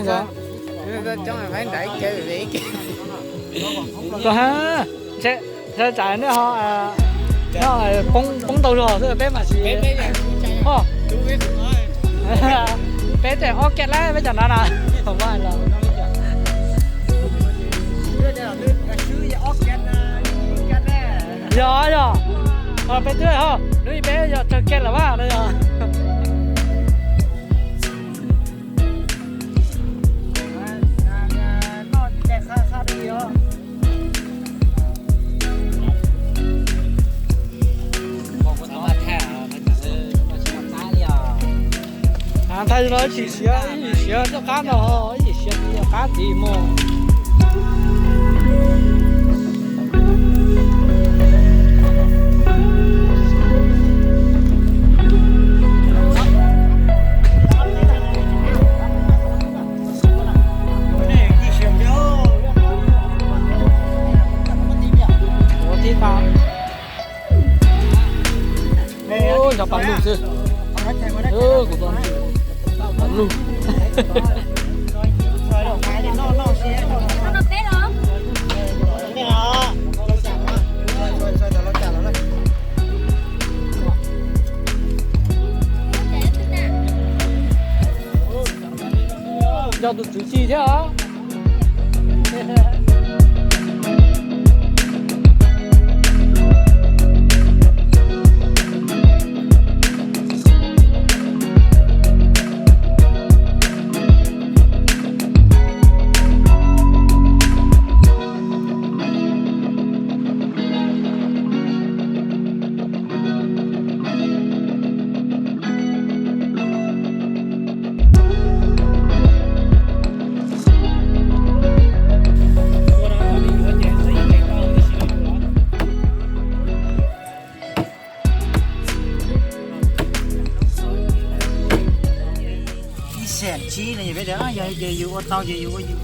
Koj ha, ntshe tsam nej ho, no, poob poob ntau zog xwb peb mam sim ho. Peb tej ob kiag lawm peb cov no na. Yog yog, peb twb ho, hnub ib peb yog tsawg kiag lawm mas no yog. Nthaij no ib chim siav, ib chim siav coj qab no, ib chim siav tiv coj qab tiv mus. Ua tib tag. Ub, nrov pas lug xwb. Kuv tau pas lug. Yog tus tswv tsi thiab os. Ib xees tsib no, yog peb tias yog ces yus ua tau ces yus ua yus.